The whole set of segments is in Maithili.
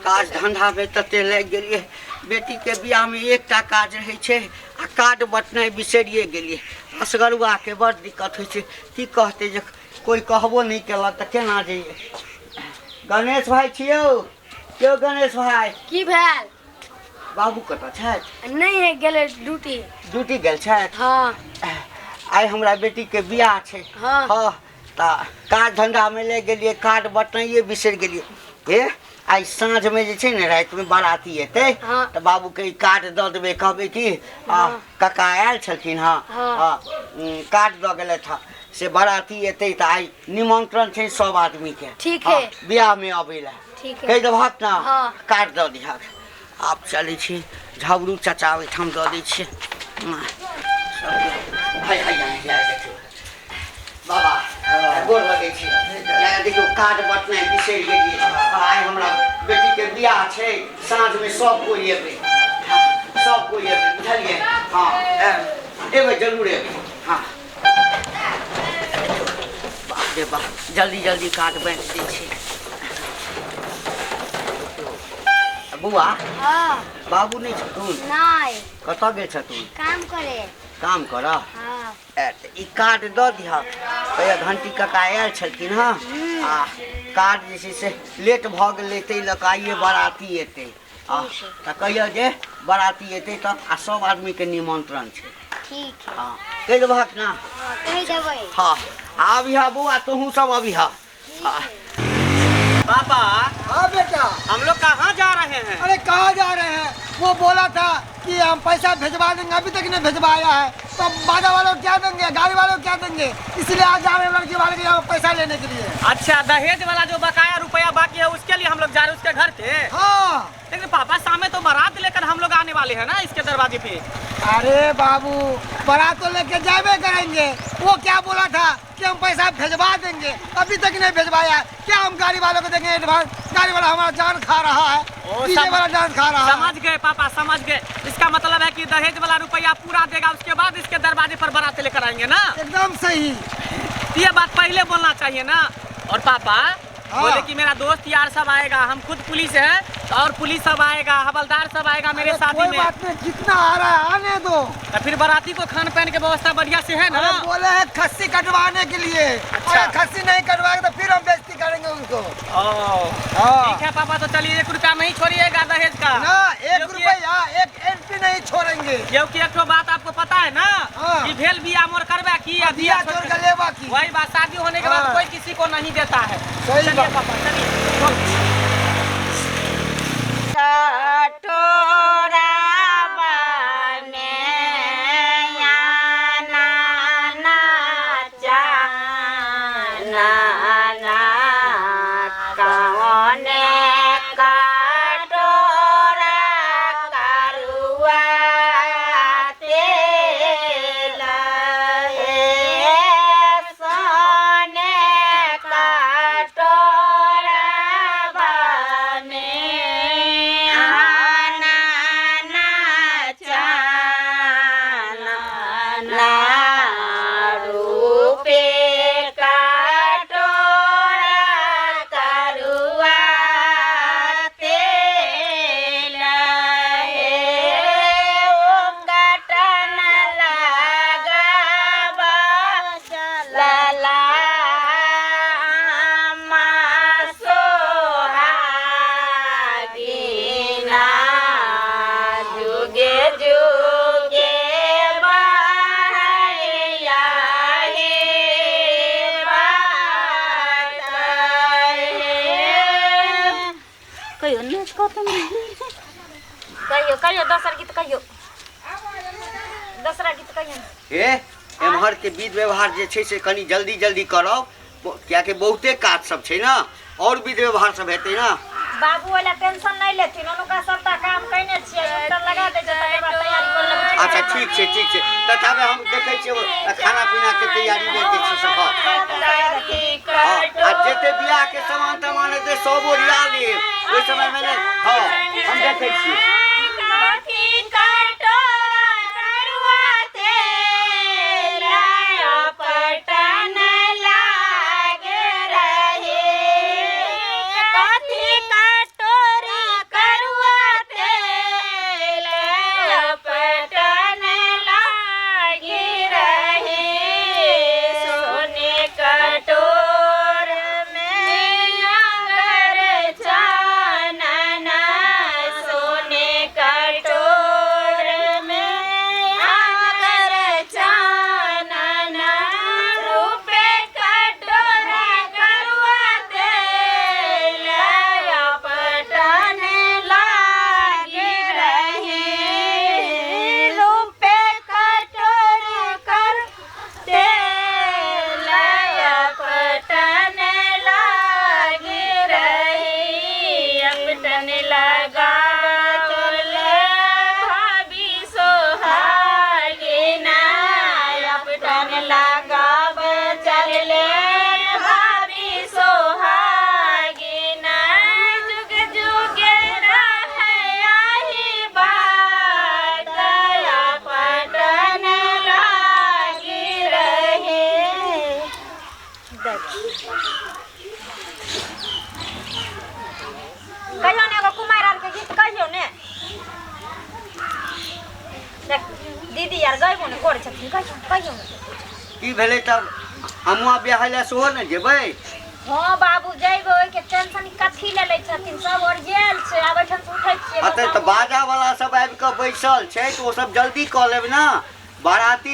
काज धन्धामे तते लागि गेलियै बेटीके बियाहमे एकटा काज रहै छै आ कार्ड बँटनाइ बिसरिए गेलियै असगरुआके बड़ दिक्कत होइ छै की कहतै जे कोइ कहबो नहि केलक तऽ केना जइयै गणेश भाइ छियौ यौ गणेश भाइ की भेल बाबू कतऽ छथि नहि है गेलै ड्यूटी ड्यूटी गेल छथि हँ आइ हमरा बेटीके बियाह छै हँ। हँ तऽ काज धन्धामे लागि गेलियै कार्ड बँटनाइए बिसरि गेलियै हे आइ साँझमे जे छै ने रातिमे बाराती एतै हँ। तऽ बाबूके ई कार्ड दऽ देबै कहबै कि आ हँ। कका आयल छलखिन हँ हँ। हँ कार्ड दऽ गेलथि हँ से बाराती एतै तऽ आइ निमंत्रण छै सब आदमीके ठीक हँ, है। बियाहमे अबै लए ठीक है। कहि देबहक ने हँ। कार्ड दऽ दिहक आब चलै छी झबरू चाचा ओहिठाम दऽ दै छियै सबके हाय हाय हाय हाय देखियौ बाबा गोर लगै छी देखियौ कार्ड बटनाइ बिसरि गेलियै आइ हमरा बेटीके बियाह छै साँझमे सब कोइ एबै सब कोइ एबै बुझलियै हँ एबै जरूर एबै हँ बाप रे बाप जल्दी जल्दी कार्ड बाँटि दै छै बौआ हँ बाबू नहि छथुन नहि कतऽ गेल छथुन काम करे काम करऽ हँ तऽ ई कार्ड दऽ दिहक कहिया घंटी काका आयल छलखिन हँ आ कार्ड जे छै से लेट भऽ गेलै ताहि लऽ कऽ आइए बराती एतै आ तऽ कहियौ जे बराती एतै तऽ आ सब आदमीके निमंत्रण छै ठीक है हँ कहि देबहक ने हँ कहि देबै हँ आबिह बौआ तोहूँ सब अबिह हँ पापा हाँ बेटा हम लोग कहाँ जा रहे हैं अरे कहाँ जा रहे हैं वो बोला था कि हम पैसा भिजवा देंगे अभी तक नहीं भिजवाया है तो बाजा वालों को क्या देंगे गाड़ी वालों को क्या देंगे इसलिए आज जा रहे हैं लड़की वाले के यहाँ पैसा लेने के लिए अच्छा दहेज वाला जो बकाया रुपया बाकी है उसके लिए हम लोग जा रहे हैं उसके घर पे हाँ लेकिन पापा सामने तो बारात लेकर हम लोग आने वाले हैं ना इसके दरवाजे पे अरे बाबू बारात तो लेके जाबे करेंगे वो क्या बोला था कि हम पैसा भिजवा देंगे अभी तक नहीं भिजवाया है। क्या हम गाड़ी वालों को देंगे एडवांस गाड़ी वाला हमारा जान खा रहा है ओ, डीजे वाला जान खा रहा है समझ गए पापा समझ गए इसका मतलब है कि दहेज वाला रुपया पूरा देगा उसके बाद इसके दरवाजे पर बारात लेकर आएंगे ना एकदम सही ये बात पहले बोलना चाहिए ना और पापा हाँ। बोले कि मेरा दोस्त यार सब आएगा हम खुद पुलिस है और पुलिस सब आएगा हवलदार सब आएगा मेरे अरे शादी कोई में बात नहीं जितना आ रहा है आने दो तो फिर बाराती को खान पान के व्यवस्था बढ़िया से है ना अरे बोले हैं खस्सी कटवाने के लिए अच्छा। अगर खस्सी नहीं कटवाएंगे तो फिर हम बेइज्जती करेंगे उनको ओ हाँ। ठीक है पापा तो चलिए एक रुपया नहीं छोड़िएगा दहेज का ना एक क्योंकि- रुपया एक एंट्री नहीं छोड़ेंगे क्योंकि एक ठो बात आपको पता है ना हाँ। कि भेल बिया मोर करबा की या दिया छोड़ के लेवा की वही बात शादी होने के बाद हाँ। कोई किसी को नहीं देता है सही चलिए बात। पापा चलिए कहियो नाच खतम कहियो कहियो दोसर गीत कहियो दोसरा गीत कहियो हे एम्हरके विध व्यवहार जे छै से कनि जल्दी जल्दी करब कियाकि बहुते काज सब छै ने आओर विध व्यवहार सब हेतै ने बाबू वाला टेंशन नहीं लेथिन हुनका सबटा काम कयने छियै उतर लगा दै छै तकर बाद तैयारी कर लेबै अच्छा ठीक छै ठीक छै तऽ ताबे हम देखै छियै ओ खाना पीनाके तैयारी जे छै से हँ हँ आ जते बियाहके सामान तामान हेतै सब ओरिया लेब ओहि समयमे ने हँ हम देखै छियै लगा चले भाभी सोहागिना अपटन लगाब चले भाभी सोहागिना जुग जुगे रहे आही बात अपटन लागी रहे। कहियो ने एगो कुमारि आरके गीत कहियो ने। देख दीदी यार गइबो ने करै छथिन, कहियो कहियो ने। की भेलै तब हमहुँ बियाह लए सेहो ने जेबै? हाँ बाबू जइबै, ओहिके टेंशन कथी ले लै छथिन, सब ओरियाएल छै। आब एहिठाम से उठै छियै। अतऽ तऽ बाजा वाला सब आबि कऽ बैसल छै तऽ ओ सब जल्दी कऽ लेब ने। बाराती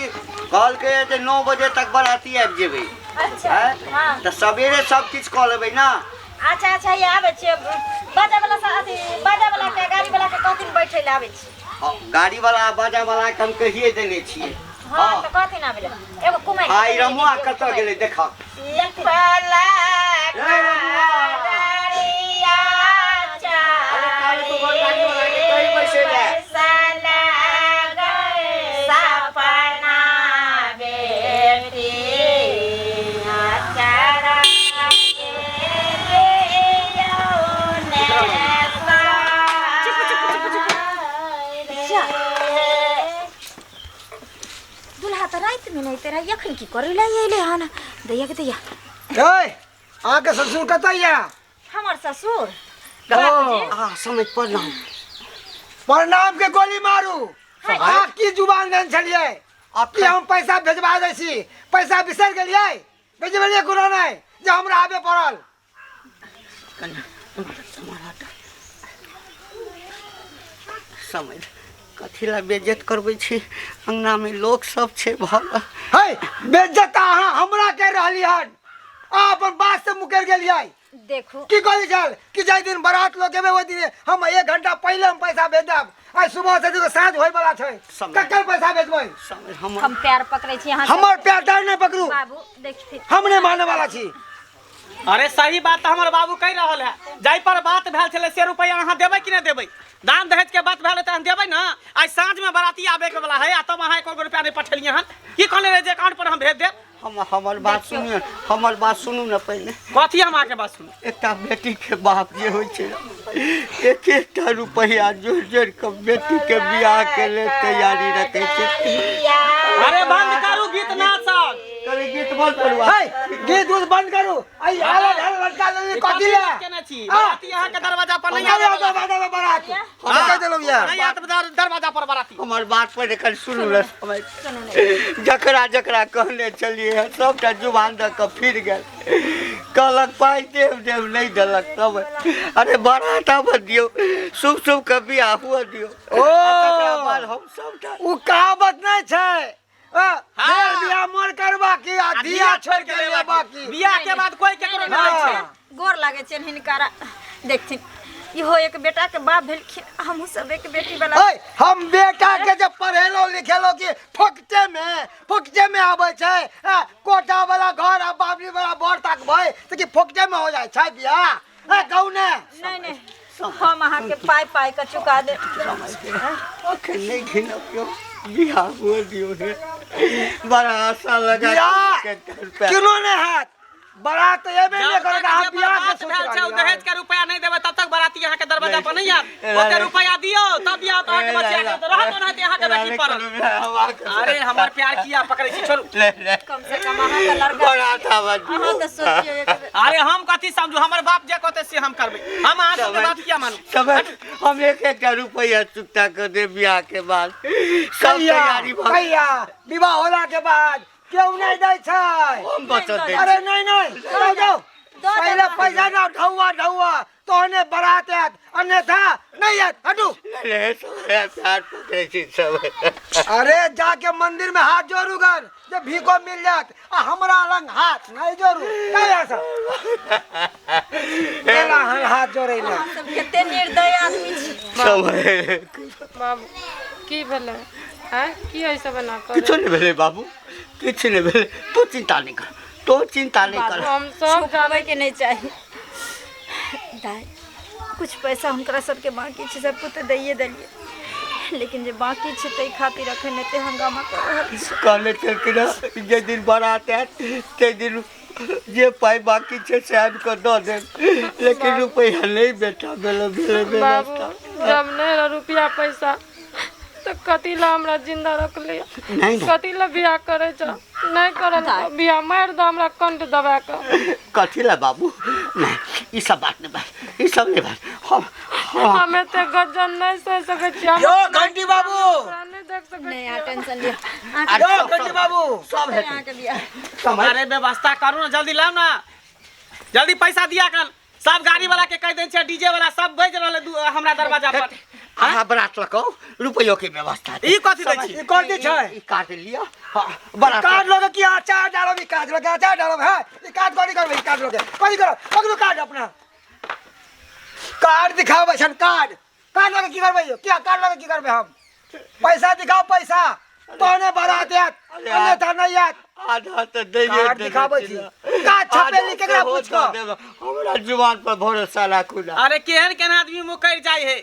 कहलकै जे 9 बजे तक बाराती आबि जेबै। अच्छा हाँ तऽ सवेरे सब किछु कऽ लेबै ने। अच्छा अच्छा ये आबै छियै। बाजा वाला से अथी बाजा वाला के गाड़ी वाला के कहथिन बैठै लए आबै छी। हँ, गाड़ी वाला बाजा वाला के हम कहिए देने छियै। हाँ तऽ कहथिन आबै लए। एगो कुमारि आ ई रमुआ कतऽ गेलै देखऽ। ए रमुआ, अरे काल्हि तू बड़ गाड़ी वाला के कही बैसै लए। दुल्हा तऽ राति मे नहि तेरा एखन की करै लए अयलै हन? दैया के दैया। ए अहाँके ससुर कतऽ यऽ? हमर ससुर ओ आ समय प्रणाम। प्रणाम के गोली मारू। अहाँ की जुबान देने छलियै कि हम पैसा भेजबा दै छी? पैसा बिसरि गेलियै? भेजबेलियै कोनो नहि जे हमरा आबे पड़ल। समय कथी लए बेज्जत करबै छी? अङ्गनामे लोक सब छै भल। है बेज्जत अहाँ हमरा कहि रहली हन, अहाँ अपन बात से मुकरि गेलियै। देखू की कहली छल कि जाहि दिन बारात लऽ के एबै ओहि दिन हम 1 घंटा पहिले हम पैसा भेज देब। आइ सुबह से देखो साँझ होय वाला छै, ककर पैसा भेजबै? हम पैर पकड़ै छी अहाँ। हमर पैर डर नहि पकड़ू बाबू, देखथिन हम नहि माने वाला छी। अरे सही बात तऽ हमर बाबू कहि रहल है। जाहि पर बात भेल छलै से रुपैआ अहाँ देबै कि नहि देबै? दान दहेज के बात भेल तऽ अहाँ देबै ने? आइ साँझ में बाराती आबे के वाला है आ तब अहाँ एको गो रुपैआ नहि पठेलियै हन। की कहने रहे जे अकाउंट पर हम भेज देब? हम हमर बात सुनियौ, हमर बात सुनू ने पहिने। कथी हम अहाँके बात सुनू? एकटा बेटी के बाप जे होइ छै एक एकटा रुपैआ जोड़ि जोड़ि कऽ बेटी के बियाह के लेल तैयारी रखै छै। अरे बंद करू गीत नाच सब। कहली गीत बंद करू। है गीत उत बंद करू। आई आला ढाला लड़का लेली कथी ले केने छी? बाराती अहाँके दरवाजा पर नहीं अरे आबे वाला। दरवाजा पर बारात हम कहि देलहुँ यऽ। नहीं आयत दरवाजा पर बाराती। हमर बात पर कनि सुनू ने समय। जकरा जकरा कहने छलियै हँ सबटा जुबान दऽ कऽ फिर गेल। कहलक पाइ देब देब नहि देलक तब। अरे बारात आबऽ दियौ, शुभ शुभ के बियाह हुअ दियौ। ओ तकरा बाद हम सबटा ओ कहावत नहि छै फेर बियाह मोर करबा की आ धिया छोड़ि के लेबा की। बियाह के बाद कोई केकरो नहि दै छै। गोर लागै छनि हिनकरा। देखथिन इहो एक बेटा के बाप भेलखिन, हमहूँ सब एक बेटी वाला। ओए हम बेटा के जे पढ़ेलो लिखेलो कि फोकटे में आबै छै। कोटा वाला घर आ बाबरी वाला बर ताकबै तऽ कि फोकटे में हो जाइ छै बियाह? ए कहू ने। नहीं नहीं हम अहाँके पाइ पाइ के चुका देब। अखन नहि घिनबियौ, बियाह हुअ दियौ हे। बड़ा आशा लगा बियाह के रुपैआ। केनो नहि हैत, बारात एबे नहि जब करत। तक अहाँ जे पर बियाह के बात सोच भेल छै ओ रहलियै। दहेज के रुपैआ नहि देबै तब तक बाराती अहाँके दरवाजा पर नहीं आयत। नहीं। ओते रुपैआ दियौ तब बियाह होत अहाँके बचिया के, तऽ रहत ओनाहिते अहाँके बेटी पड़ल। अरे हमर प्यार किया पकड़ै छी, छोड़ू। कम से कम अहाँ तऽ लड़का बारात आबऽ दियौ। अहाँ तऽ सोचियौ एक बेर। अरे हम कथी समझू, हमर बाप जे कहतै से हम करबै। हम अहाँ सबके बात किया मानू? सब हम एक एकटा रुपैआ चुकता कर देब बियाह के बाद। सब कहिया तैयारी भऽ कहिया विवाह होला के बाद केओ नहि दै छै। हम बचत दै। अरे नहीं नहीं जाओ जाओ, पहले पैसा ना ढौआ ढौआ तोहने बारात आयत, अन्यथा नहीं आयत। हटू। अरे प्यार पकड़ै छी सब। अरे जाके मंदिर में हाथ जोड़ू गन जे भीखो मिल जात, आ हमरा लंग हाथ नहीं जोड़ू। नहीं ऐसा मेरा हाथ जोड़े ना। अहाँ सब कते निर्दयी आदमी छी। समय बाबू की भेलै? आँय की एहि सब एना करै? किछो नहि भेलै बाबू, किछु नहि भेलै। तू चिंता नहि कर, तू चिंता नहि कर। हम सब छुपाबै के नहि चाही। दाइ कुछ पैसा हुनकरा सबके बाकी छै, सबके तऽ दैए देलियै, लेकिन जे बाकी छै ताहि खातिर अखन एते हंगामा कऽ रहल छी। कहने छलखिन हँ जे दिन बारात आयत ताहि दिन जे पाइ बाकी छै से आबि कऽ दऽ देब, लेकिन रुपैआ नहि बेटा भेलै भेलै बाबू व्यवस्था। जब नहीं रह रुपया पैसा तो कथी ला हमरा जिंदा रखली? नहीं नहीं। कथी ला बियाह करे छ? नहीं करल बियाह, मार दो हमरा कंठ दबा के। कथी ला बाबू? नहीं, ई सब बात नहीं बात, ई सब नहीं बात। हम हम एते गजन नहीं सह सकै छी। हम यो घंटी बाबू, अपना नहीं देख सकै। नहीं अहाँ टेंशन लिअ। यो घंटी बाबू, सब हेतै। अहाँके बियाह। समय अरे व्यवस्था करू ना, जल्दी लाउ ना, जल्दी पैसा दिया कन। सब गाड़ी वाला के कह दै छै, डीजे वाला सब बाजि रहल है हमरा दरवाजा पर। अहाँ बरात लऽ कऽ रुपैयो के व्यवस्था हेतै। ई कथी दै छी? ई कथी छै? ई कार्ड लिअ। हाँ, बरात कार्ड लगे कि अचार डालब? ई कार्ड लगे अचार डालब है? ई कार्ड कथी करबै? ई कार्ड लगे कथी करब? ककरो कार्ड अपना कार्ड दिखाबै छन। कार्ड कार्ड लगे की करबै यौ? किया कार्ड लगे की करबै हम? पैसा दिखाओ, पैसा तहने बारात आयत, अन्यथा नहीं आयत। आधा तऽ दैये कार्ड देने दिखाबै छी छी। ना। कार्ड छपेली आधा केकरा सेहो पूछि कऽ? दऽ देब। हमरा जुबान पर भरोसा राखू ना। अरे केहन केहन आदमी मुकरि जाइ है,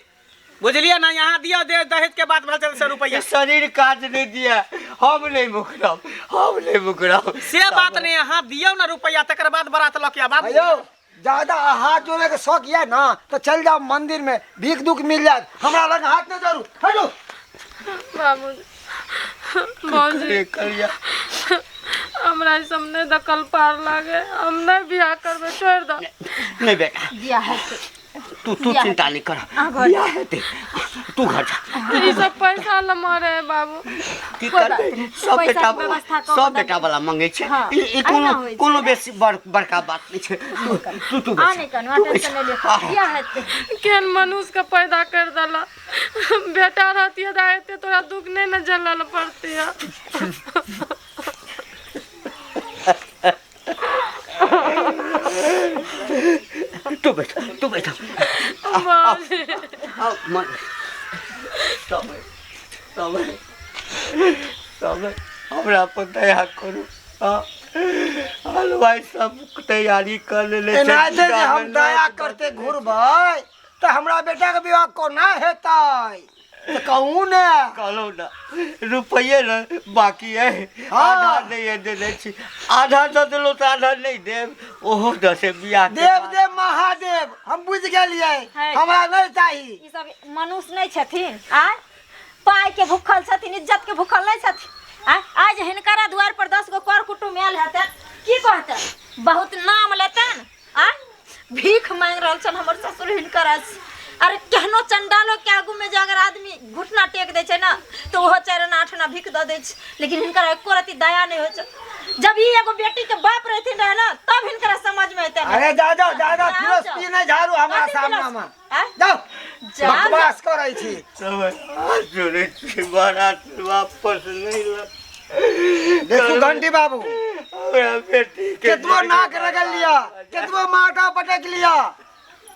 बुझलियै ना? यहाँ दियौ दे दहेज के बात भेल छै से रुपैआ। शरीर काज नहीं दिया, हम नहीं मुकरब, हम नहीं मुकरब। से बात नहीं, अहाँ दियौ ना रुपैआ तकर बाद बारात लऽ के आब। बाबू हेलो, ज्यादा हाथ जोड़े के शौक ये ना तो चल जाओ मंदिर में, भीख दुख मिल जाए। हमरा लग हाथ नहीं जोड़ू, हटो। बाबू बाबूजी करिया हमरा ई सब नहीं दखल पार लागे, हम नहीं बियाह करबै, छोड़ दो। नहीं बेटा, बियाह हेतै। तू तू चिंता नहीं कर, बियाह हेतै, तू घर जा। ई सब पैसा ला मारे है बाबू। की कोइ बात करबै? नहि। सब पैसाके बेटा वाला व्यवस्था कऽ सब कऽ बेटा वाला मंगै छै। हाँ, ई ई अहिना कोनो होइ छै। कोनो बेसी बड़का बात नहीं छै। तू तू तू अहाँ बैस, नहि करू, अहाँ तू बैस। टेंशन नहि लिअ, हाँ। बियाह हेतै। केहन मनुष्य के पैदा कर देला, बेटा रहती है एते तोरा दुख नहीं न झेलल पड़ती है। तू बैठ, तू बैठ। बाबूजी आओ मन समय समय समय हमरा पर दया करू। हाँ, हलवाई सब तैयारी कर लेले छै। एनाहिते जे पूरा हम दया नाच करते घुरबै तऽ हमरा बेटा के विवाह कोना हेतै? तऽ कहू ने। कहलहुँ ने, रुपैए ने बाकी है। हाँ। आधा नहीं देने छी, आधा दऽ देलहुँ तऽ आधा नहीं देब, ओहो दऽ से बियाह के देव बाद। देव महादेव, हम बुझि गेलियै। है। हमरा नहीं चाही। ई सब मनुष्य नहीं छथिन, आय पाइ के भूखल छथिन, इज्जत के भूखल नहीं छथिन। आय आज हिनकरा द्वार पर 10 गो कर कुटुम आयल हेतै, की कहतै? बहुत नाम लेतन। आय भीख मांगि रहल छन हमर ससुर हिनकरा से। अरे केहनो चंडालो के आगू में जे अगर आदमी घुटना टेक दै छै ना तो ओहो 4 आना 8 आना भीख दऽ दै छै, लेकिन हिनकरा एको रत्ती दया नहीं होइ छै। जब ई एगो बेटी के बाप रहथिन रहे ना तब हिनकरा समझ में एतै। अरे जा जाओ, जा जाओ, जाओ, फिलोसफी नहीं झाड़ू हमरा कथी सामना फिलोसफी? में। आँय? जाओ, जाओ। बकवास करै छी। समय हाथ जोड़ै छी, बारात वापस नहीं लग। देखू घंटी बाबू, हमरा बेटी के केतबो नाक रगड़ लिया, केतबो माथा पटक लिया,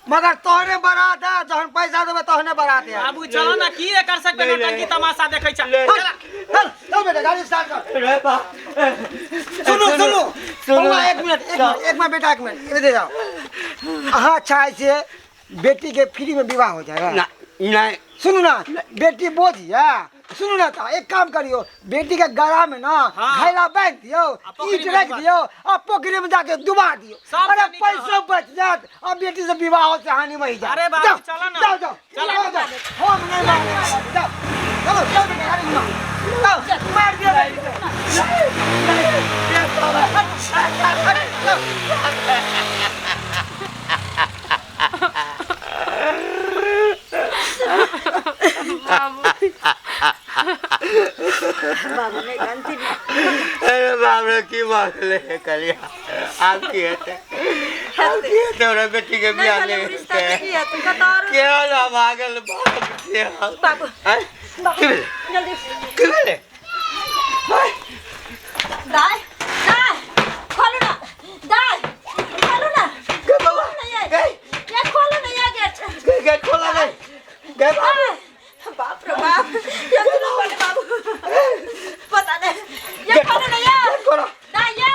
मगर तोहने बारात है, जहन पैसा देबै तोहने बारात है। बाबू चलो ना, की एकर सबके नहीं, नौटंकी नहीं। तमाशा देखै छ? नहीं। चला। चल चल बेटा, गाड़ी स्टार्ट कर। रे बाप। सुनू सुनू सुनू। बौआ, एक मिनट, एक मिनट, एक मिनट बेटा, एक मिनट, इधर जाओ। अहाँ चाहे से बेटी के फ्री में विवाह हो जाएगा? ना नहीं। सुनू ना, बेटी बोझ या सुनू ना, तो एक काम करियो, बेटी के गला में ना हाँ। घैला बांध दियो, पोखरी ईंट में रख डुबा दियो आ पोखरी में जाके डुबा दियो। सब अरे से निक पैसो बच जात आ बेटी से विवाह हो से हानि में ही जात। अरे बाबू, जाओ, चलो ना। जाओ जाओ, चलो। जाओ, जाओ। हम नहीं मानेंगे। जाओ चलो चलो बेटा, गाड़ी घुमाओ। जाओ, मार दिया बेटी को। हट, हट, जाओ। बाबू बाबू नहीं कानथिन। अरे बाप रे, की मांगले है कलिया? आप की हेतै? आप की हेतै? हमरा बेटी के नहीं बियाह भेलै नहीं रिश्ता तऽ हेतै। की हेतै? कतौ आओर केहन अभागल बाप छियै हम। बाबू आँय? की भेलै? जल्दी। की भेलै? आँय? दाय दाय खोलू ना, दाय खोलू ना। गे बौआ, खोलू ना ये। गे। ये खोलू ना ये गेट। गे, गेट खोला नहीं। गे बाबू। बाप रे बाप, ये दुनू बने बाबू, पता नहीं। ये खोलू ना ये। गेट खोला। दाय ये।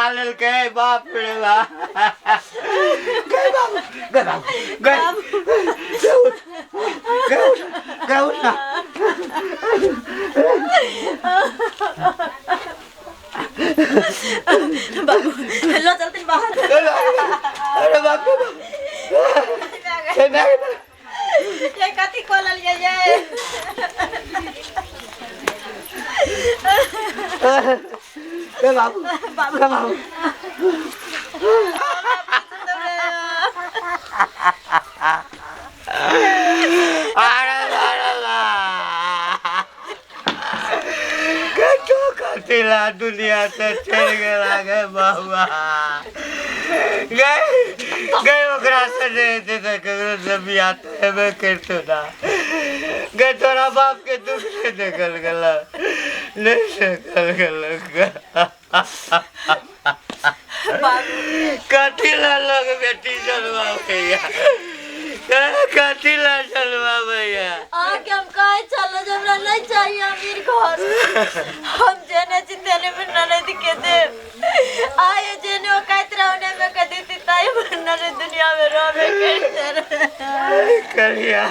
खा लेलकै बाप रे बाप। गए बाबू, गए बाबू, गए गए उठ, गए उठ, गए उठ ना। बाबू लो चलते बाहर। अरे बाप रे बाप। हे माय गे। ये कथी कऽ लेलियै ये? हे बाबू, हे बाबू। अरे अरे कतो कतिला दुनिया से चलि गेला गे बाबा। गए गए, ओकरा से नहि हेतै तऽ ककरो से बियाह तऽ हेबे करितौ ना। गए, तोरा बाप के दुख नहि देखल गेल, नहि देखल गेल। कथी ला लोग बेटी जन्माबैया? कथी ला जन्माबैया? अहाँके हम कहै छलहुँ जे हमरा नहि चाही अमीर घर। हम जेने छी तेने में ननद के देब। आय जेने औकात रहे ओने में के देती, ताहि पर ननद दुनिया में रहबे करते रहे। करिया,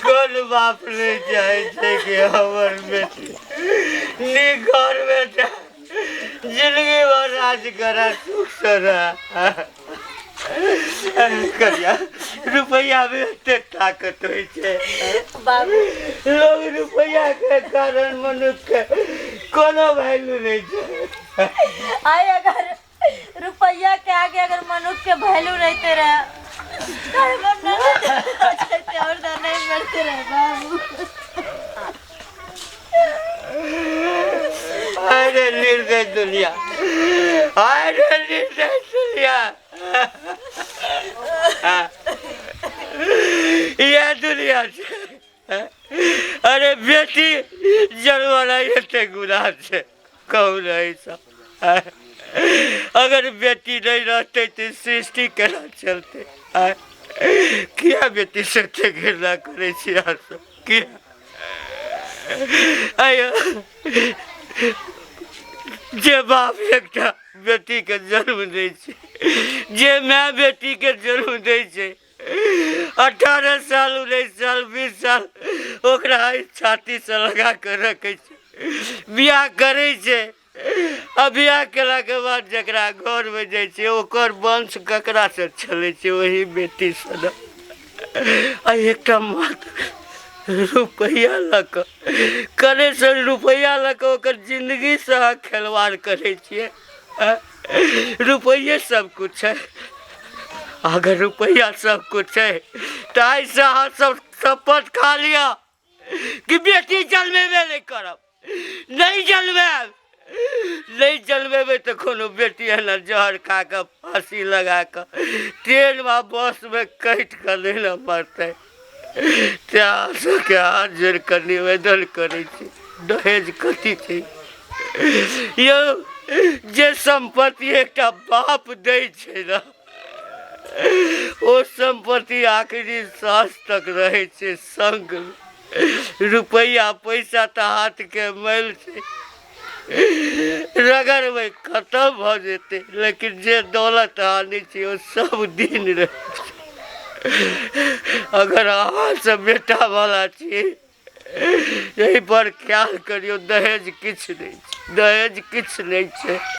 कोन बाप नहि चाहै छै कि हमर बेटी नीक घरमे जाय, जिंदगी भर राज करा, सुख से रह? करिया, रुपैया में एते ताकत होइ छै बाबू? लोग रुपैया के कारण मनुष्य के कोनो वैल्यू नहि छै। आय अगर रुपैया के आगे अगर मनुष्य के वैल्यू रहते रहे तो हमर ननद जाते और तो नहीं मरते रहे बाबू। अरे निर्दय दुनिया, अरे निर्दय दुनिया, यह दुनिया छै। अरे बेटी जन्मनाइ एते गुनाह छै? कहू नहीं सब। अगर बेटी नहीं रहते तऽ सृष्टि केना चलते? किया बेटी से एते घृणा करै छी अहाँ सब? किया? आयो, जे बाप एकटा बेटीके जन्म दै छै, जे माय बेटीके जन्म दै छै, 18 साल, 19 साल, 20 साल ओकरा छातीसँ लगा कऽ रखै छै, बियाह करै छै, आ बियाह केलाके बाद जकरा घरमे जाइ छै, ओकर वंश ककरासँ चलै छै? ओही बेटीसँ ने। आ एकटा मात्र रुपैआ लऽ कऽ, कनेसँ रुपैआ लऽ कऽ ओकर जिन्दगीसँ अहाँ खेलवाड़ करै छियै। रुपैए सब कुछ छै? अगर रुपैआ सब कुछ छै तऽ आइसँ अहाँ सब शपथ खा लिअ कि बेटी जन्मेबे नहि करब, नहि जन्मायब। नहि जन्मेबै तऽ कोनो बेटी एना जहर खा कऽ, फाँसी लगा कऽ, ट्रेन वा बसमे कटि कऽ नहि ने मरतै। तेँ अहाँ सबके हाथ जोड़ि कऽ निवेदन करै छी, दहेज कथी छै यौ? जे सम्पत्ति एकटा बाप दै छै ने, ओ सम्पत्ति आखिरी साँस तक रहै छै संग। रुपैआ पैसा तऽ हाथके मैल छै, रगड़बै खतम भऽ जेतै, लेकिन जे दौलत आनै छै ओ सब दिन रहै छै। अगर अहाँ सब बेटावला छी, एहि पर ख्याल करियौ। दहेज किछु नहि छै, दहेज किछु नहि छै।